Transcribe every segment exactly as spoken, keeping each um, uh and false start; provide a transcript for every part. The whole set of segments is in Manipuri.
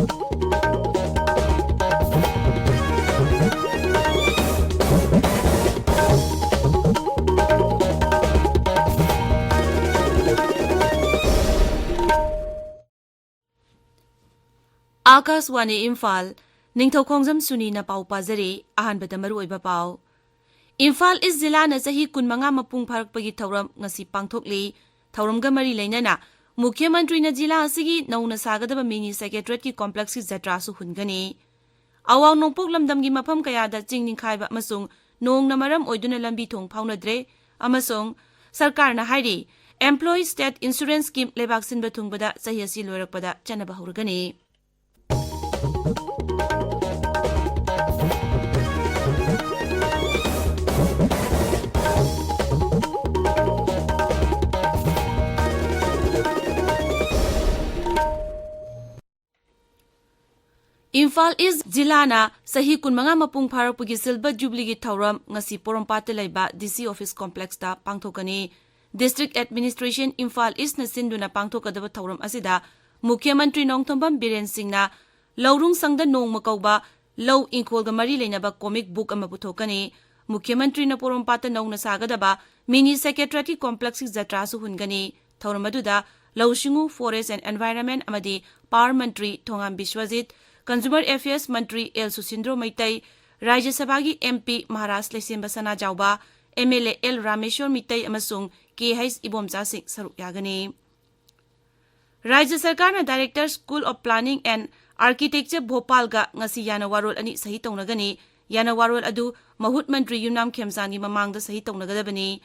ꯑꯥꯀꯥꯁꯋꯥꯅꯤ ꯏꯝꯐꯥꯜ, ꯅꯤꯡꯊꯧꯈꯣꯡꯖꯝ ꯁꯨꯅꯤꯅ ꯄꯥꯎ ꯄꯥꯖꯔꯤ꯫ ꯑꯍꯥꯟꯕꯗ ꯃꯔꯨꯑꯣꯏꯕ ꯄꯥꯎ꯫ ꯏꯝꯐꯥꯜ ꯏꯁ ꯖꯤꯂꯥꯅ ꯆꯍꯤ ꯀꯨꯟꯃꯉꯥ ꯃꯄꯨꯡ ꯐꯥꯔꯛꯄꯒꯤ ꯊꯧꯔꯝ ꯉꯁꯤ ꯄꯥꯡꯊꯣꯛꯂꯤ꯫ ꯊꯧꯔꯝꯒ ꯃꯔꯤ ꯂꯩꯅꯅ ꯃꯨꯈ꯭ꯌ ꯃꯟꯇ꯭ꯔꯤꯅ ꯖꯤꯂꯥ ꯑꯁꯤꯒꯤ ꯅꯧꯅ ꯁꯥꯒꯗꯕ ꯃꯤꯅꯤ ꯁꯦꯀ꯭ꯔꯦꯇꯔꯤꯌꯦꯠꯀꯤ ꯀꯣꯝꯄ꯭ꯂꯦꯛꯁꯀꯤ ꯖꯇ꯭ꯔꯥꯁꯨ ꯍꯨꯟꯒꯅꯤ꯫ ꯑꯋꯥꯡ ꯅꯣꯡꯄꯣꯛ ꯂꯝꯗꯝꯒꯤ ꯃꯐꯝ ꯀꯌꯥꯗ ꯆꯤꯡ ꯅꯤꯡꯈꯥꯏꯕ ꯑꯃꯁꯨꯡ ꯅꯣꯡꯅ ꯃꯔꯝ ꯑꯣꯏꯗꯨꯅ ꯂꯝꯕꯤ ꯊꯣꯡ ꯐꯥꯎꯅꯗ꯭ꯔꯦ, ꯑꯃꯁꯨꯡ ꯁꯔꯀꯥꯔꯅ ꯍꯥꯏꯔꯤ, Employee State Insurance Scheme ꯂꯩꯕꯥꯛ ꯁꯤꯟꯕ ꯊꯨꯡꯕꯗ ꯆꯍꯤ ꯑꯁꯤ ꯂꯣꯏꯔꯛꯄꯗ ꯆꯠꯅꯕ ꯍꯧꯔꯒꯅꯤ꯫ ꯏꯝꯐꯥꯜ ꯏꯁ ꯖꯤꯂꯥꯅ ꯆꯍꯤ ꯀꯨꯟꯃꯉꯥ ꯃꯄꯨꯡ ꯐꯥꯔꯛꯄꯒꯤ ꯁꯤꯜꯚꯔ ꯖꯨꯕꯤꯂꯤꯒꯤ ꯊꯧꯔꯝ ꯉꯁꯤ ꯄꯣꯔꯣꯝꯄꯥꯠꯇ ꯂꯩꯕ ꯗꯤ ꯁꯤ ꯑꯣꯐꯤꯁ ꯀꯣꯝꯄ꯭ꯂꯦꯛꯁꯇ ꯄꯥꯡꯊꯣꯛꯀꯅꯤ꯫ ꯗꯤꯁꯇ꯭ꯔꯤꯛ ꯑꯦꯗꯃꯤꯅꯤꯁꯇ꯭ꯔꯦꯁꯟ ꯏꯝꯐꯥꯜ ꯏꯁꯅ ꯁꯤꯟꯗꯨꯅ ꯄꯥꯡꯊꯣꯛꯀꯗꯕ ꯊꯧꯔꯝ ꯑꯁꯤꯗ ꯃꯨꯈ꯭ꯌ ꯃꯟꯇ꯭ꯔꯤ ꯅꯣꯡꯊꯣꯝꯕꯝ ꯕꯤꯔꯦꯟ ꯁꯤꯡꯅ ꯂꯧꯔꯨꯡ ꯁꯪꯗ ꯅꯣꯡꯃ ꯀꯧꯕ ꯂꯧ ꯏꯪꯈꯣꯜꯒ ꯃꯔꯤ ꯂꯩꯅꯕ ꯀꯣꯃꯤꯛ ꯕꯨꯛ ꯑꯃ ꯄꯨꯊꯣꯛꯀꯅꯤ꯫ ꯃꯨꯈ꯭ꯌ ꯃꯟꯇ꯭ꯔꯤꯅ ꯄꯣꯔꯣꯝꯄꯥꯠꯇ ꯅꯧꯅ ꯁꯥꯒꯗꯕ ꯃꯤꯅꯤ ꯁꯦꯀ꯭ꯔꯦꯇꯔꯤꯌꯦꯠꯀꯤ ꯀꯣꯝꯄ꯭ꯂꯦꯛꯁꯀꯤ ꯖꯇ꯭ꯔꯥꯁꯨ ꯍꯨꯟꯒꯅꯤ꯫ ꯊꯧꯔꯝ ꯑꯗꯨꯗ ꯂꯧꯎ ꯁꯤꯡꯎ, ꯐꯣꯔꯦꯁ ꯑꯦꯟ ꯑꯦꯟꯚꯥꯏꯔꯟꯃꯦꯟꯠ ꯑꯃꯗꯤ ꯄꯥꯋꯔ ꯃꯟꯇ꯭ꯔꯤ ꯊꯣꯉꯥꯝ ꯕꯤꯁ꯭ꯋꯖꯤꯠ, ꯀꯟꯖꯨꯃꯔ ꯑꯦꯐꯤꯌꯔꯁ ꯃꯟꯇ꯭ꯔꯤ ꯑꯦꯜ ꯁꯨꯁꯤꯟꯗ꯭ꯔꯣ ꯃꯩꯇꯩ, ꯔꯥꯖ꯭ꯌ ꯁꯚꯥꯒꯤ M P Maharaj Leishemba Sanajaoba, M L A L Rameshwar Meetei ꯑꯃꯁꯨꯡ ꯀꯦ ꯍꯩꯆ ꯏꯕꯣꯝꯆꯥꯁꯤꯡ ꯁꯔꯨꯛ ꯌꯥꯒꯅꯤ꯫ ꯔꯥꯖ꯭ꯌ ꯁꯔꯀꯥꯔꯅ Director School of Planning and Architecture ꯚꯣꯄꯥꯜꯒ ꯉꯁꯤ ꯌꯥꯅꯋꯥꯔꯣꯜ ꯑꯅꯤ ꯁꯍꯤ ꯇꯧꯅꯒꯅꯤ꯫ ꯌꯥꯅꯋꯥꯔꯣꯜ ꯑꯗꯨ ꯃꯍꯨꯠ ꯃꯟꯇ꯭ꯔꯤ ꯌꯨꯝꯅꯥꯝ ꯈꯦꯝꯆꯥꯟꯒꯤ ꯃꯃꯥꯡꯗ ꯁꯍꯤ ꯇꯧꯅꯒꯗꯕꯅꯤ꯫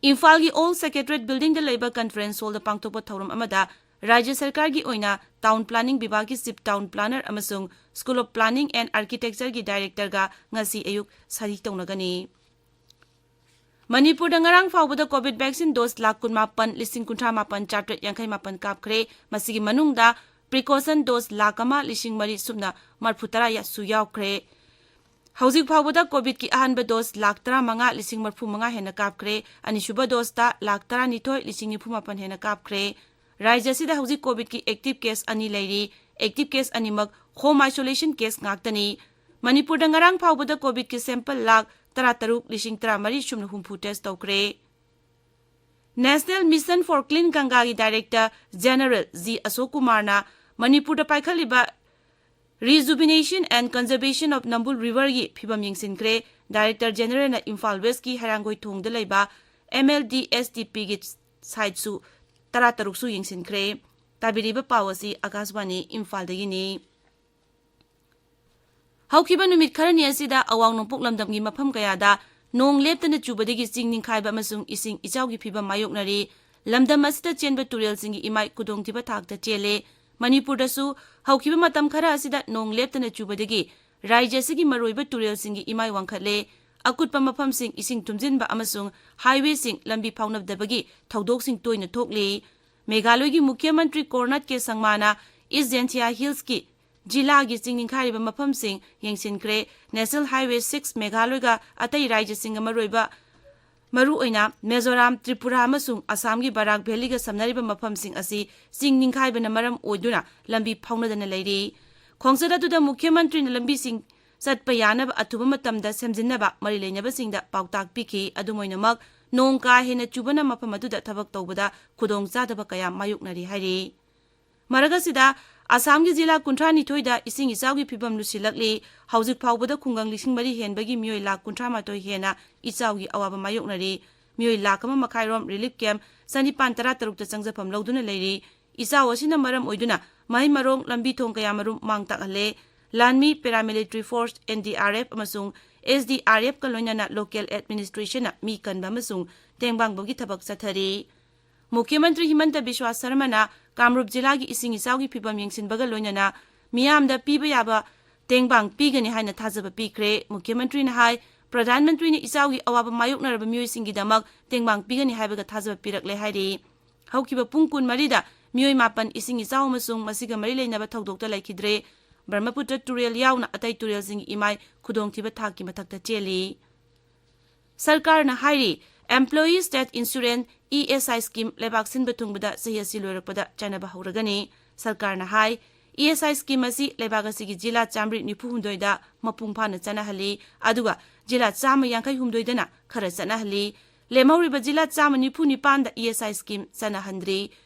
ꯏꯝꯐꯥꯜꯒꯤ Old Secretariat Buildingꯗ ꯂꯩꯕ conference hallꯗ ꯄꯥꯡꯊꯣꯛꯄ ꯊꯧꯔꯝ ꯑꯃꯗ ꯔꯥꯖ꯭ꯌ ꯁꯔꯀꯥꯔꯒꯤ ꯑꯣꯏꯅ Town Planning ꯕꯤꯚꯥꯒꯀꯤ Chief Town Planner ꯑꯃꯁꯨꯡ School of Planning and Architectureꯒꯤ Directorꯒ ꯉꯁꯤ ꯑꯌꯨꯛ ꯁꯍꯤ ꯇꯧꯅꯒꯅꯤ꯫ ꯃꯅꯤꯄꯨꯔꯗ ꯉꯔꯥꯡ ꯐꯥꯎꯕꯗ COVID vaccine dose ꯂꯥꯈ ꯀꯨꯟꯃꯥꯄꯟ ꯂꯤꯁꯤꯡ ꯀꯨꯟꯊ꯭ꯔꯥ ꯃꯥꯄꯟ ꯆꯥꯇ꯭ꯔꯦꯠ ꯌꯥꯡꯈꯩ ꯃꯥꯄꯟ ꯀꯥꯞꯈ꯭ꯔꯦ꯫ ꯃꯁꯤꯒꯤ ꯃꯅꯨꯡꯗ precaution dose ꯂꯥꯈ ꯑꯃ ꯂꯤꯁꯤꯡ ꯃꯔꯤ ꯁꯨꯞꯅ ꯃꯔꯤꯐꯨ ꯇꯔꯥ ꯁꯨ ꯌꯥꯎꯈ꯭ꯔꯦ꯫ ꯍꯧꯖꯤꯛ ꯐꯥꯎꯕꯗ COVIDꯀꯤ ꯑꯍꯥꯟꯕ dose ꯂꯥꯈ ꯇꯔꯥꯃꯉꯥ ꯂꯤꯁꯤꯡ ꯃꯔꯤꯐꯨ ꯃꯉꯥ ꯍꯦꯟꯅ ꯀꯥꯞꯈ꯭ꯔꯦ꯫ ꯑꯅꯤꯁꯨꯕ doseꯇ ꯂꯥꯈ ꯇꯔꯥꯅꯤꯊꯣꯏ ꯂꯤꯁꯤꯡ ꯅꯤꯐꯨ ꯃꯥꯄꯟ ꯍꯦꯟꯅ ꯀꯥꯞꯈ꯭ꯔꯦ꯫ ꯔꯥꯖ꯭ꯌ ꯑꯁꯤꯗ ꯍꯧꯖꯤꯛ COVIDꯀꯤ active case ꯑꯅꯤ ꯂꯩꯔꯤ꯫ ꯑꯦꯛꯇꯤꯚ ꯀꯦꯁ ꯑꯅꯤꯃꯛ ꯍꯣꯝ ꯑꯥꯏꯁꯣꯂꯦꯁꯟ ꯀꯦꯁ ꯉꯥꯛꯇꯅꯤ꯫ ꯃꯅꯤꯄꯨꯔꯗ ꯉꯔꯥꯡ ꯐꯥꯎꯕꯗ ꯀꯣꯚꯤꯗꯀꯤ ꯁꯦꯝꯄꯜ ꯂꯥꯈ ꯇꯔꯥꯇꯔꯨꯛ ꯂꯤꯁꯤꯡ ꯇꯔꯥꯃꯔꯤ ꯁꯨꯞꯅ ꯍꯨꯝꯐꯨ ꯇꯦꯁ ꯇꯧꯈ꯭ꯔꯦ꯫ National Mission for Clean Gangaꯒꯤ ꯗꯥꯏꯔꯦꯛꯇꯔ ꯖꯦꯅꯔꯦꯜ ꯖꯤ ꯑꯁꯣꯛ ꯀꯨꯃꯥꯔꯅ ꯃꯅꯤꯄꯨꯔꯗ ꯄꯥꯏꯈꯠꯂꯤꯕ Rejuvenation and Conservation of Nambul Riverꯒꯤ ꯐꯤꯕꯝ ꯌꯦꯡꯁꯤꯟꯈ꯭ꯔꯦ꯫ ꯗꯥꯏꯔꯦꯛꯇꯔ ꯖꯦꯅꯔꯦꯜꯅ ꯏꯝꯐꯥꯜ ꯋꯦꯁꯀꯤ ꯍꯩꯔꯥꯡꯒꯣꯏ ꯊꯣꯡꯗ ꯂꯩꯕ M L D S D ꯄꯤꯒꯤ ꯁꯥꯏꯠꯁꯨ ꯇꯔꯥꯇꯔꯨꯛꯁꯨ ꯌꯦꯡꯁꯤꯟꯈ꯭ꯔꯦ꯫ ꯇꯥꯕꯤꯔꯤꯕ ꯄꯥꯎ ꯑꯁꯤ ꯑꯀꯥꯁꯕꯥꯅꯤ ꯏꯝꯐꯥꯜꯗꯒꯤꯅꯤ꯫ ꯍꯧꯈꯤꯕ ꯅꯨꯃꯤꯠ ꯈꯔꯅꯤ ꯑꯁꯤꯗ ꯑꯋꯥꯡ ꯅꯣꯡꯄꯣꯛ ꯂꯝꯗꯝꯒꯤ ꯃꯐꯝ ꯀꯌꯥꯗ ꯅꯣꯡ ꯂꯦꯞꯇꯅ ꯆꯨꯕꯗꯒꯤ ꯆꯤꯡ ꯅꯤꯡꯈꯥꯏꯕ ꯑꯃꯁꯨꯡ ꯏꯁꯤꯡ ꯏꯆꯥꯎꯒꯤ ꯐꯤꯕꯝ ꯃꯥꯌꯣꯛꯅꯔꯤ꯫ ꯂꯝꯗꯝ ꯑꯁꯤꯗ ꯆꯦꯟꯕ ꯇꯨꯔꯦꯜꯁꯤꯡꯒꯤ ꯏꯃꯥꯏ ꯈꯨꯗꯣꯡꯊꯤꯕ ꯊꯥꯛꯇ ꯆꯦꯜꯂꯦ꯫ ꯃꯅꯤꯄꯨꯔꯗꯁꯨ ꯍꯧꯈꯤꯕ ꯃꯇꯝ ꯈꯔ ꯑꯁꯤꯗ ꯅꯣꯡ ꯂꯦꯞꯇꯅ ꯆꯨꯕꯗꯒꯤ ꯔꯥꯖ꯭ꯌ ꯑꯁꯤꯒꯤ ꯃꯔꯨꯑꯣꯏꯕ ꯇꯨꯔꯦꯜꯁꯤꯡꯒꯤ ꯏꯃꯥꯏ ꯋꯥꯡꯈꯠꯂꯦ꯫ ꯑꯀꯨꯠꯄ ꯃꯐꯝꯁꯤꯡ ꯏꯁꯤꯡ ꯊꯨꯝꯖꯤꯟꯕ ꯑꯃꯁꯨꯡ ꯍꯥꯏꯋꯦꯁꯤꯡ ꯂꯝꯕꯤ ꯐꯥꯎꯅꯗꯕꯒꯤ ꯊꯧꯗꯣꯛꯁꯤꯡ ꯇꯣꯏꯅ ꯊꯣꯛꯂꯤ꯫ ꯃꯦꯘꯥꯂꯣꯏꯒꯤ ꯃꯨꯈ꯭ꯌ ꯃꯟꯇ꯭ꯔꯤ ꯀꯣꯔꯅꯥꯠ ꯀꯦ ꯁꯪꯃꯥꯅ ꯏꯁ ꯖꯦꯟꯊꯤꯌꯥ ꯍꯤꯜꯁꯀꯤ ꯖꯤꯂꯥꯒꯤ ꯆꯤꯡ ꯅꯤꯡꯈꯥꯏꯔꯤꯕ ꯃꯐꯝꯁꯤꯡ ꯌꯦꯡꯁꯤꯟꯈ꯭ꯔꯦ꯫ National Highway six ꯃꯦꯘꯥꯂꯣꯏꯒ ꯑꯇꯩ ꯔꯥꯖ꯭ꯌꯁꯤꯡꯒ ꯃꯔꯨꯑꯣꯏꯕ, ꯃꯔꯨꯑꯣꯏꯅ ꯃꯤꯖꯣꯔꯥꯝ, ꯇ꯭ꯔꯤꯄꯨꯔꯥ ꯑꯃꯁꯨꯡ ꯑꯁꯥꯝꯒꯤ ꯕꯔꯥꯛ ꯚꯦꯂꯤꯒ ꯁꯝꯅꯔꯤꯕ ꯃꯐꯝꯁꯤꯡ ꯑꯁꯤ ꯆꯤꯡ ꯅꯤꯡꯈꯥꯏꯕꯅ ꯃꯔꯝ ꯑꯣꯏꯗꯨꯅ ꯂꯝꯕꯤ ꯐꯥꯎꯅꯗꯅ ꯂꯩꯔꯤ꯫ ꯈꯣꯡꯆꯠ ꯑꯗꯨꯗ ꯃꯨꯈ꯭ꯌ ꯃꯟꯇ꯭ꯔꯤꯅ ꯂꯝꯕꯤꯁꯤꯡ ꯆꯠꯄ ꯌꯥꯅꯕ ꯑꯊꯨꯕ ꯃꯇꯝꯗ ꯁꯦꯝꯖꯤꯟꯅꯕ ꯃꯔꯤ ꯂꯩꯅꯕꯁꯤꯡꯗ ꯄꯥꯎꯇꯥꯛ ꯄꯤꯈꯤ꯫ ꯑꯗꯨꯝ ꯑꯣꯏꯅꯃꯛ, ꯅꯣꯡ ꯀꯥ ꯍꯦꯟꯅ ꯆꯨꯕꯅ ꯃꯐꯝ ꯑꯗꯨꯗ ꯊꯕꯛ ꯇꯧꯕꯗ ꯈꯨꯗꯣꯡꯆꯥꯗꯕ ꯀꯌꯥ ꯃꯥꯌꯣꯛꯅꯔꯤ ꯍꯥꯏꯔꯤ꯫ ꯃꯔꯛ ꯑꯁꯤꯗ, ꯑꯁꯥꯝꯒꯤ ꯖꯤꯂꯥ ꯀꯨꯟꯊ꯭ꯔꯥꯅꯤꯊꯣꯏꯗ ꯏꯁꯤꯡ ꯏꯆꯥꯎꯒꯤ ꯐꯤꯕꯝ ꯂꯨꯁꯤꯜꯂꯛꯂꯤ꯫ ꯍꯧꯖꯤꯛ ꯐꯥꯎꯕꯗ ꯈꯨꯡꯒꯪ ꯂꯤꯁꯤꯡ ꯃꯔꯤ ꯍꯦꯟꯕꯒꯤ ꯃꯤꯑꯣꯏ ꯂꯥꯈ ꯀꯨꯟꯊ꯭ꯔꯥ ꯃꯥꯊꯣꯏ ꯍꯦꯟꯅ ꯏꯆꯥꯎꯒꯤ ꯑꯋꯥꯕ ꯃꯥꯌꯣꯛꯅꯔꯤ꯫ ꯃꯤꯑꯣꯏ ꯂꯥꯈ ꯑꯃ ꯃꯈꯥꯏꯔꯣꯝ ꯔꯤꯂꯤꯐ ꯀꯦꯝꯞ ꯆꯅꯤꯄꯥꯟ ꯇꯔꯥꯇꯔꯨꯛꯇ ꯆꯪꯖꯐꯝ ꯂꯧꯗꯨꯅ ꯂꯩꯔꯤ꯫ ꯏꯆꯥꯎ ꯑꯁꯤꯅ ꯃꯔꯝ ꯑꯣꯏꯗꯨꯅ ꯃꯍꯩ ꯃꯔꯣꯡ, ꯂꯝꯕꯤ ꯊꯣꯡ ꯀꯌꯥꯃꯔꯨꯝ ꯃꯥꯡ ꯇꯥꯛꯍꯜꯂꯦ꯫ ꯂꯥꯟꯃꯤ, paramilitary force, N D R F ꯑꯃꯁꯨꯡ ꯑꯦꯁ ꯗꯤ ꯑꯥꯔ ꯑꯦꯐꯀ ꯂꯣꯏꯅꯅ ꯂꯣꯀꯦꯜ ꯑꯦꯗꯃꯤꯅꯤꯁꯇ꯭ꯔꯦꯁꯟꯅ ꯃꯤ ꯀꯟꯕ ꯑꯃꯁꯨꯡ ꯇꯦꯡꯕꯥꯡꯕꯒꯤ ꯊꯕꯛ ꯆꯠꯊꯔꯤ꯫ ꯃꯨꯈ꯭ꯌ ꯃꯟꯇ꯭ꯔꯤ ꯍꯤꯃꯟꯇ ꯕꯤꯁ꯭ꯋꯥ ꯁꯔꯃꯅ ꯀꯥꯃꯔꯨꯞ ꯖꯤꯂꯥꯒꯤ ꯏꯁꯤꯡ ꯏꯆꯥꯎꯒꯤ ꯐꯤꯕꯝ ꯌꯦꯡꯁꯤꯟꯕꯒ ꯂꯣꯏꯅꯅ ꯃꯤꯌꯥꯝꯗ ꯄꯤꯕ ꯌꯥꯕ ꯇꯦꯡꯕꯥꯡ ꯄꯤꯒꯅꯤ ꯍꯥꯏꯅ ꯊꯥꯖꯕ ꯄꯤꯈ꯭ꯔꯦ꯫ ꯃꯨꯈ꯭ꯌ ꯃꯟꯇ꯭ꯔꯤꯅ ꯍꯥꯏ, ꯄ꯭ꯔꯙꯥꯟ ꯃꯟꯇ꯭ꯔꯤꯅ ꯏꯆꯥꯎꯒꯤ ꯑꯋꯥꯕ ꯃꯥꯌꯣꯛꯅꯔꯕ ꯃꯤꯑꯣꯏꯁꯤꯡꯒꯤꯗꯃꯛ ꯇꯦꯡꯕꯥꯡ ꯄꯤꯒꯅꯤ ꯍꯥꯏꯕꯒ ꯊꯥꯖꯕ ꯄꯤꯔꯛꯂꯦ ꯍꯥꯏꯔꯤ꯫ ꯍꯧꯈꯤꯕ ꯄꯨꯡ ꯀꯨꯟꯃꯔꯤꯗ ꯃꯤꯑꯣꯏ ꯃꯥꯄꯟ ꯏꯁꯤꯡ ꯏꯆꯥꯎ ꯑꯃꯁꯨꯡ ꯃꯁꯤꯒ ꯃꯔꯤ ꯂꯩꯅꯕ ꯊꯧꯗꯣꯛꯇ ꯂꯩꯈꯤꯗ꯭ꯔꯦ꯫ ꯕ꯭ꯔꯍꯃꯄꯨꯇ꯭ꯔ ꯇꯨꯔꯦꯜ ꯌꯥꯎꯅ ꯑꯇꯩ ꯇꯨꯔꯦꯜꯁꯤꯡꯒꯤ ꯏꯃꯥꯏ ꯈꯨꯗꯣꯡꯊꯤꯕ ꯊꯥꯛꯀꯤ ꯃꯊꯛꯇ ꯆꯦꯜꯂꯤ꯫ ꯁꯔꯀꯥꯔꯅ ꯍꯥꯏꯔꯤ, Employee State Insurance, E S I scheme ꯂꯩꯕꯥꯛ ꯁꯤꯟꯕ ꯊꯨꯡꯕꯗ ꯆꯍꯤ ꯑꯁꯤ ꯂꯣꯏꯔꯛꯄꯗ ꯆꯠꯅꯕ ꯍꯧꯔꯒꯅꯤ꯫ ꯁꯔꯀꯥꯔꯅ ꯍꯥꯏ, ꯏ ꯑꯦꯁ ꯑꯥꯏ ꯁ꯭ꯀꯤꯝ ꯑꯁꯤ ꯂꯩꯕꯥꯛ ꯑꯁꯤꯒꯤ ꯖꯤꯂꯥ ꯆꯥꯃꯔꯤ ꯅꯤꯐꯨ ꯍꯨꯝꯗꯣꯏꯗ ꯃꯄꯨꯡ ꯐꯥꯅ ꯆꯠꯅꯍꯜꯂꯤ, ꯑꯗꯨꯒ ꯖꯤꯂꯥ ꯆꯥꯝꯃ ꯌꯥꯡꯈꯩ ꯍꯨꯝꯗꯣꯏꯗꯅ ꯈꯔ ꯆꯠꯅꯍꯜꯂꯤ꯫ ꯂꯦꯝꯍꯧꯔꯤꯕ ꯖꯤꯂꯥ ꯆꯥꯝꯃ ꯅꯤꯐꯨ ꯅꯤꯄꯥꯟꯗ ꯏ ꯑꯦꯁ ꯑꯥꯏ ꯁ꯭ꯀꯤꯝ ꯆꯠꯅꯍꯟꯗ꯭ꯔꯤ꯫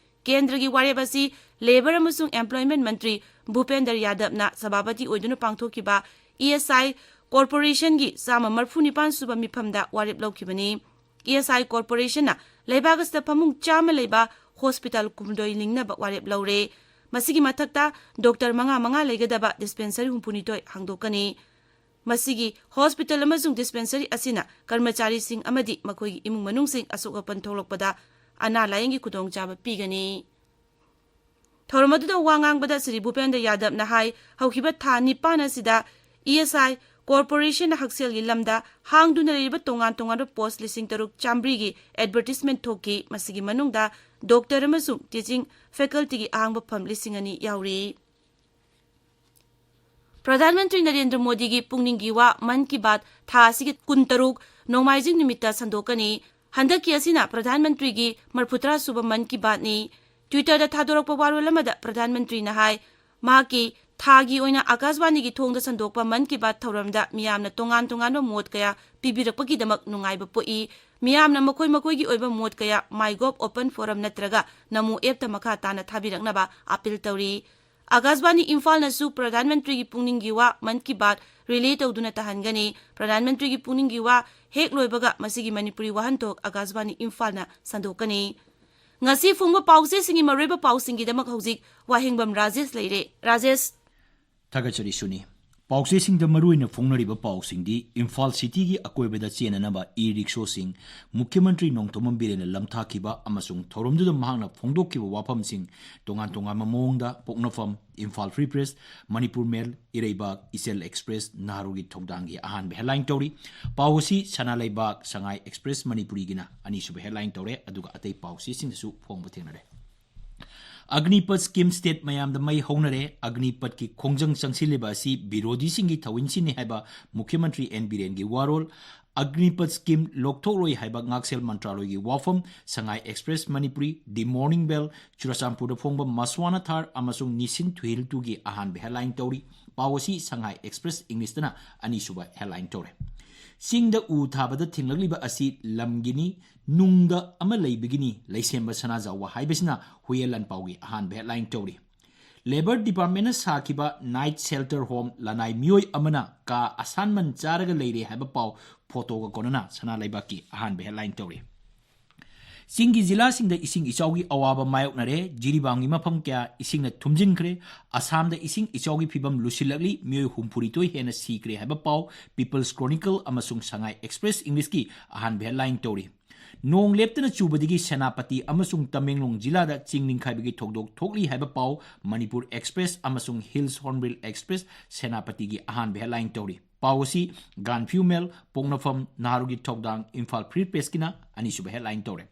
ꯀꯦꯟꯗ꯭ꯔꯒꯤ ꯋꯥꯔꯦꯞ ꯑꯁꯤ ꯂꯦꯕꯔ ꯑꯃꯁꯨꯡ ꯑꯦꯝꯄ꯭ꯂꯣꯏꯃꯦꯟꯠ ꯃꯟꯇ꯭ꯔꯤ ꯚꯨꯄꯦꯟꯗ꯭ꯔ ꯌꯥꯗꯕꯅ ꯁꯚꯥꯄꯇꯤ ꯑꯣꯏꯗꯨꯅ ꯄꯥꯡꯊꯣꯛꯈꯤꯕ ꯏ ꯑꯦꯁ ꯑꯥꯏ ꯀꯣꯔꯄꯣꯔꯦꯁꯟꯒꯤ ꯆꯥꯝꯃ ꯃꯔꯤꯐꯨ ꯅꯤꯄꯥꯟ ꯁꯨꯕ ꯃꯤꯐꯝꯗ ꯋꯥꯔꯦꯞ ꯂꯧꯈꯤꯕꯅꯤ꯫ ꯏ ꯑꯦꯁ ꯑꯥꯏ ꯀꯣꯔꯄꯣꯔꯦꯁꯟꯅ ꯂꯩꯕꯥꯛ ꯑꯁꯤꯗ ꯐꯃꯨꯡ ꯆꯥꯝꯃ ꯂꯩꯕ ꯍꯣꯁꯄꯤꯇꯥꯜ ꯀꯨꯟꯍꯨꯝꯗꯣꯏ ꯂꯤꯡꯅꯕ ꯋꯥꯔꯦꯞ ꯂꯧꯔꯦ꯫ ꯃꯁꯤꯒꯤ ꯃꯊꯛꯇ ꯗꯣꯛꯇꯔ ꯃꯉꯥ ꯃꯉꯥ ꯂꯩꯒꯗꯕ ꯗꯤꯁꯄꯦꯟꯁꯔꯤ ꯍꯨꯝꯐꯨꯅꯤꯊꯣꯏ ꯍꯥꯡꯗꯣꯛꯀꯅꯤ꯫ ꯃꯁꯤꯒꯤ ꯍꯣꯁꯄꯤꯇꯥꯜ ꯑꯃꯁꯨꯡ ꯗꯤꯁꯄꯦꯟꯁꯔꯤ ꯑꯁꯤꯅ ꯀꯔꯃꯆꯥꯔꯤꯁꯤꯡ ꯑꯃꯗꯤ ꯃꯈꯣꯏꯒꯤ ꯏꯃꯨꯡ ꯃꯅꯨꯡꯁꯤꯡ ꯑꯁꯣꯛ ꯑꯄꯟ ꯊꯣꯛꯂꯛꯄꯗ ꯑꯅꯥ ꯂꯥꯌꯦꯡꯒꯤ ꯈꯨꯗꯣꯡꯆꯥꯕ ꯄꯤꯒꯅꯤ꯫ ꯊꯧꯔꯝ ꯑꯗꯨꯗ ꯋꯥ ꯉꯥꯡꯕꯗ ꯁ꯭ꯔꯤ ꯚꯨꯄꯦꯟꯗ꯭ꯔ ꯌꯥꯗꯕꯅ ꯍꯥꯏ, ꯍꯧꯈꯤꯕ ꯊꯥ ꯅꯤꯄꯥꯟ ꯑꯁꯤꯗ ꯏ ꯑꯦꯁ ꯑꯥꯏ ꯀꯣꯔꯄꯣꯔꯦꯁꯟꯅ ꯍꯛꯁꯦꯜꯒꯤ ꯂꯝꯗ ꯍꯥꯡꯗꯨꯅ ꯂꯩꯔꯤꯕ ꯇꯣꯉꯥꯟ ꯇꯣꯉꯥꯟꯕ ꯄꯣꯁ ꯂꯤꯁꯤꯡ ꯇꯔꯨꯛ ꯆꯥꯃꯔꯤꯒꯤ ꯑꯦꯗꯚꯔꯇꯤꯁꯃꯦꯟꯠ ꯊꯣꯛꯈꯤ꯫ ꯃꯁꯤꯒꯤ ꯃꯅꯨꯡꯗ ꯗꯣꯛꯇꯔ ꯑꯃꯁꯨꯡ ꯇꯤꯆꯤꯡ ꯐꯦꯀꯜꯇꯤꯒꯤ ꯑꯍꯥꯡꯕ ꯐꯝ ꯂꯤꯁꯤꯡ ꯑꯅꯤ ꯌꯥꯎꯔꯤ꯫ ꯄ꯭ꯔꯙꯥꯟ ꯃꯟꯇ꯭ꯔꯤ ꯅꯔꯦꯟꯗ꯭ꯔ ꯃꯣꯗꯤꯒꯤ ꯄꯨꯛꯅꯤꯡꯒꯤ ꯋꯥ ꯃꯟ ꯀꯤ ꯕꯥꯠ ꯊꯥ ꯑꯁꯤꯒꯤ ꯀꯨꯟꯇꯔꯨꯛ ꯅꯣꯡꯃꯥꯏꯖꯤꯡ ꯅꯨꯃꯤꯠꯇ ꯁꯟꯗꯣꯛꯀꯅꯤ꯫ ꯍꯟꯗꯛꯀꯤ ꯑꯁꯤꯅ ꯄ꯭ꯔꯙꯥꯟ ꯃꯟꯇ꯭ꯔꯤꯒꯤ ꯃꯔꯤꯐꯨꯇꯔꯥ ꯁꯨꯕ ꯃꯟ ꯀꯤ ꯕꯥꯠꯅꯤ꯫ ꯇ꯭ꯋꯤꯇꯔꯗ ꯊꯥꯗꯣꯔꯛꯄ ꯋꯥꯔꯣꯜ ꯑꯃꯗ ꯄ꯭ꯔꯙꯥꯟ ꯃꯟꯇ꯭ꯔꯤꯅ ꯍꯥꯏ, ꯃꯍꯥꯛꯀꯤ ꯊꯥꯒꯤ ꯑꯣꯏꯅ ꯑꯥꯀꯥꯁꯕꯥꯅꯤꯒꯤ ꯊꯣꯡꯗ ꯁꯟꯗꯣꯛꯄ ꯃꯟ ꯀꯤ ꯕꯥꯠ ꯊꯧꯔꯝꯗ ꯃꯤꯌꯥꯝꯅ ꯇꯣꯉꯥꯟ ꯇꯣꯉꯥꯟꯕ ꯃꯣꯠ ꯀꯌꯥ ꯄꯤꯕꯤꯔꯛꯄꯒꯤꯗꯃꯛ ꯅꯨꯡꯉꯥꯏꯕ ꯄꯣꯛꯏ꯫ ꯃꯤꯌꯥꯝꯅ ꯃꯈꯣꯏ ꯃꯈꯣꯏꯒꯤ ꯑꯣꯏꯕ ꯃꯣꯠ ꯀꯌꯥ ꯃꯥꯏ ꯒꯣꯚ ꯑꯣꯄꯟ ꯐꯣꯔꯝ ꯅꯠꯇ꯭ꯔꯒ ꯅꯃꯣ ꯑꯦꯞꯇ ꯃꯈꯥ ꯇꯥꯅ ꯊꯥꯕꯤꯔꯛꯅꯕ ꯑꯥꯄꯤꯜ ꯇꯧꯔꯤ꯫ ꯑꯥꯀꯥꯁꯕꯥꯅꯤ ꯏꯝꯐꯥꯜꯅꯁꯨ ꯄ꯭ꯔꯙꯥꯟ ꯃꯟꯇ꯭ꯔꯤꯒꯤ ꯄꯨꯛꯅꯤꯡꯒꯤ ꯋꯥ ꯃꯟ ꯀꯤ ꯕꯥꯠ ꯔꯤꯂꯦ ꯇꯧꯗꯨꯅ ꯇꯥꯍꯟꯒꯅꯤ꯫ ꯄ꯭ꯔꯙꯥꯟ ꯃꯟꯇ꯭ꯔꯤꯒꯤ ꯄꯨꯛꯅꯤꯡꯒꯤ ꯋꯥ ꯍꯦꯛ ꯂꯣꯏꯕꯒ ꯃꯁꯤꯒꯤ ꯃꯅꯤꯄꯨꯔꯤ ꯋꯥꯍꯟꯊꯣꯛ ꯑꯥꯀꯥꯁꯕꯥꯅꯤ ꯏꯝꯐꯥꯜꯅ ꯁꯟꯗꯣꯛꯀꯅꯤ꯫ ꯉꯁꯤ ꯐꯣꯡꯕ ꯄꯥꯎꯆꯦꯁꯤꯡꯒꯤ ꯃꯔꯨꯑꯣꯏꯕ ꯄꯥꯎꯁꯤꯡꯒꯤꯗꯃꯛ ꯍꯧꯖꯤꯛ ꯋꯥꯍꯦꯡꯕꯝ ꯔꯥꯖꯦꯁ ꯂꯩꯔꯦ꯫ ꯔꯥꯖꯦꯁ꯫ ꯊꯥꯒꯠꯆꯔꯤ ꯁꯨꯅꯤ꯫ ꯄꯥꯎꯆꯦꯁꯤꯡꯗ ꯃꯔꯨꯑꯣꯏꯅ ꯐꯣꯡꯅꯔꯤꯕ ꯄꯥꯎꯁꯤꯡꯗꯤ ꯏꯝꯐꯥꯜ ꯁꯤꯇꯤꯒꯤ ꯑꯀꯣꯏꯕꯗ ꯆꯦꯟꯅꯅꯕ ꯏ ꯔꯤꯛꯁꯣꯁꯤꯡ, ꯃꯨꯈ꯭ꯌ ꯃꯟꯇ꯭ꯔꯤ ꯅꯣꯡꯊꯣꯝꯕꯝ ꯕꯤꯔꯦꯟꯅ ꯂꯝꯊꯥꯈꯤꯕ ꯑꯃꯁꯨꯡ ꯊꯧꯔꯝꯗꯨꯗ ꯃꯍꯥꯛꯅ ꯐꯣꯡꯗꯣꯛꯈꯤꯕ ꯋꯥꯐꯝꯁꯤꯡ, ꯇꯣꯉꯥꯟ ꯇꯣꯉꯥꯟꯕ ꯃꯑꯣꯡꯗ ꯄꯣꯛꯅꯐꯝ, ꯏꯝꯐꯥꯜ ꯐ꯭ꯔꯤ ꯄ꯭ꯔꯦꯁ, ꯃꯅꯤꯄꯨꯔ ꯃꯦꯜ, ꯏꯔꯩꯕꯥꯛ, ꯏꯆꯦꯜ ꯑꯦꯛꯁꯄ꯭ꯔꯦꯁ, ꯅꯍꯥꯔꯨꯒꯤ ꯊꯧꯗꯥꯡꯒꯤ ꯑꯍꯥꯟꯕ ꯍꯦꯗꯂꯥꯏꯟ ꯇꯧꯔꯤ꯫ ꯄꯥꯎ ꯑꯁꯤ ꯁꯅꯥ ꯂꯩꯕꯥꯛ, ꯁꯉꯥꯏ ꯑꯦꯛꯁꯄ꯭ꯔꯦꯁ ꯃꯅꯤꯄꯨꯔꯤꯒꯤꯅ ꯑꯅꯤꯁꯨꯕ ꯍꯦꯗꯂꯥꯏꯟ ꯇꯧꯔꯦ, ꯑꯗꯨꯒ ꯑꯇꯩ ꯄꯥꯎꯆꯦꯁꯤꯡꯗꯁꯨ ꯐꯣꯡꯕ ꯊꯦꯡꯅꯔꯦ꯫ ꯑꯒꯅꯤꯄꯊ ꯁ꯭ꯀꯤꯝ ꯁ꯭ꯇꯦꯠ ꯃꯌꯥꯝꯗ ꯃꯩ ꯍꯧꯅꯔꯦ꯫ ꯑꯒꯅꯤꯄꯊꯀꯤ ꯈꯣꯡꯖꯪ ꯆꯪꯁꯤꯜꯂꯤꯕ ꯑꯁꯤ ꯕꯤꯔꯣꯙꯤꯁꯤꯡꯒꯤ ꯊꯧꯑꯣꯏꯟꯁꯤꯅꯤ ꯍꯥꯏꯕ ꯃꯨꯈ꯭ꯌ ꯃꯟꯇ꯭ꯔꯤ ꯑꯦꯟ ꯕꯤꯔꯦꯟꯒꯤ ꯋꯥꯔꯣꯜ꯫ ꯑꯒ꯭ꯅꯤꯄꯊ ꯁ꯭ꯀꯤꯝ ꯂꯧꯊꯣꯛꯂꯣꯏ ꯍꯥꯏꯕ ꯉꯥꯛꯁꯦꯜ ꯃꯟꯇ꯭ꯔꯥꯂꯣꯏꯒꯤ ꯋꯥꯐꯝ, ꯁꯉꯥꯏ ꯑꯦꯛꯁꯄ꯭ꯔꯦꯁ ꯃꯅꯤꯄꯨꯔꯤ, ꯗꯤ ꯃꯣꯔꯅꯤꯡ ꯕꯦꯜ, ꯆꯨꯔꯆꯥꯟꯄꯨꯔꯗ ꯐꯣꯡꯕ ꯃꯁ꯭ꯋꯥꯅꯥ ꯊꯥꯔ ꯑꯃꯁꯨꯡ ꯅꯤꯁꯤꯟ ꯊꯨꯍꯤꯜꯇꯨꯒꯤ ꯑꯍꯥꯟꯕ ꯍꯦꯗꯂꯥꯏꯟ ꯇꯧꯔꯤ꯫ ꯄꯥꯎ ꯑꯁꯤ ꯁꯉꯥꯏ ꯑꯦꯛꯁꯄ꯭ꯔꯦꯁ ꯏꯪꯂꯤꯁꯇꯅ ꯑꯅꯤꯁꯨꯕ ꯍꯦꯗꯂꯥꯏꯟ ꯇꯧꯔꯦ꯫ ꯆꯤꯡꯗ ꯎ ꯊꯥꯕꯗ ꯊꯤꯡꯂꯛꯂꯤꯕ ꯑꯁꯤ ꯂꯝꯒꯤꯅꯤ, ꯅꯨꯡꯗ ꯑꯃ ꯂꯩꯕꯒꯤꯅꯤ, ꯂꯩꯁꯦꯝꯕ ꯁꯅꯥꯖꯥꯎꯕ ꯍꯥꯏꯕꯁꯤꯅ ꯍꯨꯏꯌꯦꯟ ꯂꯥꯟꯄꯥꯎꯒꯤ ꯑꯍꯥꯟꯕ ꯍꯦꯗꯂꯥꯏꯟ ꯇꯧꯔꯤ꯫ ꯂꯦꯕꯔ ꯗꯤꯄꯥꯔꯠꯃꯦꯟꯅ ꯁꯥꯈꯤꯕ ꯅꯥꯏꯠ ꯁꯦꯜꯇꯔ ꯍꯣꯝ ꯂꯅꯥꯏ ꯃꯤꯑꯣꯏ ꯑꯃꯅ ꯀꯥ ꯑꯁꯥꯟꯃꯟ ꯆꯥꯔꯒ ꯂꯩꯔꯦ ꯍꯥꯏꯕ ꯄꯥꯎ ꯐꯣꯇꯣꯒ ꯀꯣꯟꯅꯅ ꯁꯅꯥ ꯂꯩꯕꯥꯛꯀꯤ ꯑꯍꯥꯟꯕ ꯍꯦꯗꯂꯥꯏꯟ ꯇꯧꯔꯤ꯫ ꯆꯤꯡꯒꯤ ꯖꯤꯂꯥꯁꯤꯡꯗ ꯏꯁꯤꯡ ꯏꯆꯥꯎꯒꯤ ꯑꯋꯥꯕ ꯃꯥꯌꯣꯛꯅꯔꯦ꯫ ꯖꯤꯔꯤꯕꯥꯝꯒꯤ ꯃꯐꯝ ꯀꯌꯥ ꯏꯁꯤꯡꯅ ꯊꯨꯝꯖꯤꯟꯈ꯭ꯔꯦ꯫ ꯑꯁꯥꯝꯗ ꯏꯁꯤꯡ ꯏꯆꯥꯎꯒꯤ ꯐꯤꯕꯝ ꯂꯨꯁꯤꯜꯂꯛꯂꯤ꯫ ꯃꯤꯑꯣꯏ ꯍꯨꯝꯐꯨꯅꯤꯊꯣꯏ ꯍꯦꯟꯅ ꯁꯤꯈ꯭ꯔꯦ ꯍꯥꯏꯕ ꯄꯥꯎ ꯄꯤꯄꯜꯁ ꯀ꯭ꯔꯣꯅꯤꯀꯜ ꯑꯃꯁꯨꯡ ꯁꯉꯥꯏ ꯑꯦꯛꯁꯄ꯭ꯔꯦꯁ ꯏꯪꯂꯤꯁꯀꯤ ꯑꯍꯥꯟꯕ ꯍꯦꯗꯂꯥꯏꯟ ꯇꯧꯔꯤ꯫ ꯅꯣꯡ ꯂꯦꯞꯇꯅ ꯆꯨꯕꯗꯒꯤ ꯁꯦꯅꯥꯄꯇꯤ ꯑꯃꯁꯨꯡ ꯇꯃꯦꯡꯂꯣꯡ ꯖꯤꯂꯥꯗ ꯆꯤꯡ ꯅꯤꯡꯈꯥꯏꯕꯒꯤ ꯊꯧꯗꯣꯛ ꯊꯣꯛꯂꯤ ꯍꯥꯏꯕ ꯄꯥꯎ ꯃꯅꯤꯄꯨꯔ ꯑꯦꯛꯁꯄ꯭ꯔꯦꯁ ꯑꯃꯁꯨꯡ ꯍꯤꯜꯁ ꯍꯣꯔꯟꯕꯤꯜ ꯑꯦꯛꯁꯄ꯭ꯔꯦꯁ ꯁꯦꯅꯥꯄꯇꯤꯒꯤ ꯑꯍꯥꯟꯕ ꯍꯦꯗꯂꯥꯏꯟ ꯇꯧꯔꯤ꯫ ꯄꯥꯎ ꯑꯁꯤ ꯒꯥꯟꯐ꯭ꯌꯨ ꯃꯦꯜ, ꯄꯣꯛꯅꯐꯝ, ꯅꯍꯥꯔꯣꯜꯒꯤ ꯊꯧꯗꯥꯡ, ꯏꯝꯐꯥꯜ ꯐ꯭ꯔꯤ ꯄ꯭ꯔꯦꯁꯀꯤꯅ ꯑꯅꯤꯁꯨꯕ ꯍꯦꯗꯂꯥꯏꯟ ꯇꯧꯔꯦ꯫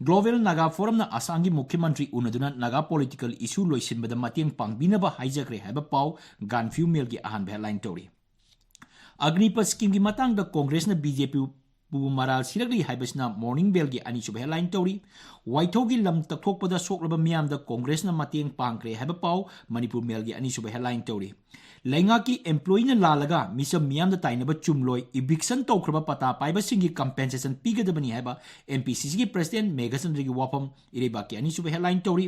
ꯒ꯭ꯂꯣꯕꯦꯜ ꯅꯥꯒꯥ ꯐꯣꯔꯝꯅ ꯑꯁꯥꯝꯒꯤ ꯃꯨꯈ꯭ꯌ ꯃꯟꯇ꯭ꯔꯤ ꯎꯅꯗꯨꯅ ꯅꯥꯒꯥ ꯄꯣꯂꯤꯇꯤꯀꯦꯜ ꯏꯁꯨ ꯂꯣꯏꯁꯤꯟꯕꯗ ꯃꯇꯦꯡ ꯄꯥꯡꯕꯤꯅꯕ ꯍꯥꯏꯖꯈ꯭ꯔꯦ ꯍꯥꯏꯕ ꯄꯥꯎ ꯒꯥꯟꯐ꯭ꯌꯨ ꯃꯦꯜꯒꯤ ꯑꯍꯥꯟꯕ ꯍꯦꯗꯂꯥꯏꯟ ꯇꯧꯔꯤ꯫ ꯑꯒ꯭ꯅꯤꯄꯊ ꯁ꯭ꯀꯤꯝꯒꯤ ꯃꯇꯥꯡꯗ ꯀꯣꯡꯒ꯭ꯔꯦꯁꯅ ꯕꯤ ꯖꯦ ꯄꯤꯕꯨ ꯃꯔꯥꯜ ꯁꯤꯔꯛꯂꯤ ꯍꯥꯏꯕꯁꯤꯅ ꯃꯣꯔꯅꯤꯡ ꯕꯦꯜꯒꯤ ꯑꯅꯤꯁꯨꯕ ꯍꯦꯗꯂꯥꯏꯟ ꯇꯧꯔꯤ꯫ ꯋꯥꯏꯊꯧꯒꯤ ꯂꯝ ꯇꯛꯊꯣꯛꯄꯗ ꯁꯣꯛꯂꯕ ꯃꯤꯌꯥꯝꯗ ꯀꯣꯡꯒ꯭ꯔꯦꯁꯅ ꯃꯇꯦꯡ ꯄꯥꯡꯈ꯭ꯔꯦ ꯍꯥꯏꯕ ꯄꯥꯎ ꯃꯅꯤꯄꯨꯔ ꯃꯦꯜꯒꯤ ꯑꯅꯤꯁꯨꯕ ꯍꯦꯗꯂꯥꯏꯟ ꯇꯧꯔꯤ꯫ ꯂꯩꯉꯥꯛꯀꯤ ꯑꯦꯝꯄ꯭ꯂꯣꯌꯤꯅ ꯂꯥꯜꯂꯒ ꯃꯤꯆꯝ ꯃꯤꯌꯥꯝꯗ ꯇꯥꯏꯅꯕ ꯆꯨꯝꯂꯣꯏ, ꯏꯚꯤꯛꯁꯟ ꯇꯧꯈ꯭ꯔꯕ ꯄꯇꯥ ꯄꯥꯏꯕꯁꯤꯡꯒꯤ ꯀꯝꯄꯦꯟꯁꯦꯁꯟ ꯄꯤꯒꯗꯕꯅꯤ ꯍꯥꯏꯕ ꯑꯦꯝ ꯄꯤ ꯁꯤ ꯁꯤꯒꯤ ꯄ꯭ꯔꯁꯤꯗꯦꯟ ꯃꯦꯘꯆꯟꯗ꯭ꯔꯒꯤ ꯋꯥꯐꯝ ꯏꯔꯩꯕꯥꯛꯀꯤ ꯑꯅꯤꯁꯨꯕ ꯍꯦꯗꯂꯥꯏꯟ ꯇꯧꯔꯤ꯫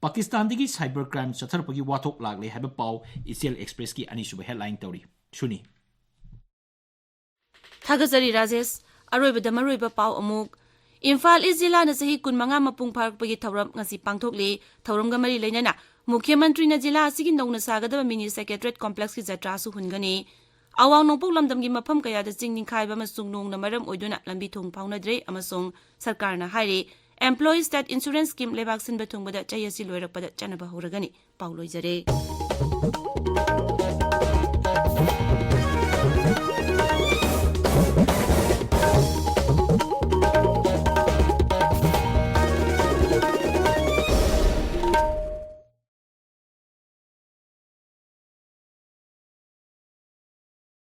ꯄꯥꯀꯤꯁꯇꯥꯟꯗꯒꯤ ꯁꯥꯏꯕꯔ ꯀ꯭ꯔꯥꯏꯝ ꯆꯠꯊꯔꯛꯄꯒꯤ ꯋꯥꯊꯣꯛ ꯂꯥꯛꯂꯦ ꯍꯥꯏꯕ ꯄꯥꯎ ꯏꯆꯦꯜ ꯑꯦꯛꯁꯄ꯭ꯔꯦꯁꯀꯤ ꯑꯅꯤꯁꯨꯕ ꯍꯦꯗꯂꯥꯏꯟ ꯇꯧꯔꯤ꯫ ꯁꯨꯅꯤ꯫ ꯊꯥꯒꯠꯆꯔꯤ ꯔꯥꯖꯦꯁ꯫ ꯑꯔꯣꯏꯕꯗ ꯃꯔꯨꯑꯣꯏꯕ ꯄꯥꯎ ꯑꯃꯨꯛ꯫ ꯏꯝꯐꯥꯜ ꯏꯁ ꯖꯤꯂꯥꯅ ꯆꯍꯤ ꯀꯨꯟꯃꯉꯥ ꯃꯄꯨꯡ ꯐꯥꯔꯛꯄꯒꯤ ꯊꯧꯔꯝ ꯉꯁꯤ ꯄꯥꯡꯊꯣꯛꯂꯤ꯫ ꯊꯧꯔꯝꯒ ꯃꯔꯤ ꯂꯩꯅꯅ ꯃꯨꯈ꯭ꯌ ꯃꯟꯇ꯭ꯔꯤꯅ ꯖꯤꯂꯥ ꯑꯁꯤꯒꯤ ꯅꯧꯅ ꯁꯥꯒꯗꯕ ꯃꯤꯅꯤ ꯁꯦꯀ꯭ꯔꯦꯇꯔꯤꯌꯦꯠ ꯀꯣꯝꯄ꯭ꯂꯦꯛꯁꯀꯤ ꯖꯇ꯭ꯔꯥꯁꯨ ꯍꯨꯟꯒꯅꯤ꯫ ꯑꯋꯥꯡ ꯅꯣꯡꯄꯣꯛ ꯂꯝꯗꯝꯒꯤ ꯃꯐꯝ ꯀꯌꯥꯗ ꯆꯤꯡ ꯅꯤꯡꯈꯥꯏꯕ ꯑꯃꯁꯨꯡ ꯅꯣꯡꯅ ꯃꯔꯝ ꯑꯣꯏꯗꯨꯅ ꯂꯝꯕꯤ ꯊꯣꯡ ꯐꯥꯎꯅꯗ꯭ꯔꯦ ꯑꯃꯁꯨꯡ ꯁꯔꯀꯥꯔꯅ ꯍꯥꯏꯔꯤ, ꯑꯦꯝꯄ꯭ꯂꯣꯌꯤꯁ ꯁ꯭ꯇꯦꯠ ꯏꯟꯁꯨꯔꯦꯟꯁ ꯁ꯭ꯀꯤꯝ ꯂꯩꯕꯥꯛ ꯁꯤꯟꯕ ꯊꯨꯡꯕꯗ ꯆꯍꯤ ꯑꯁꯤ ꯂꯣꯏꯔꯛꯄꯗ ꯆꯠꯅꯕ ꯍꯧꯔꯒꯅꯤ꯫ ꯄꯥꯎ ꯂꯣꯏꯖꯔꯦ꯫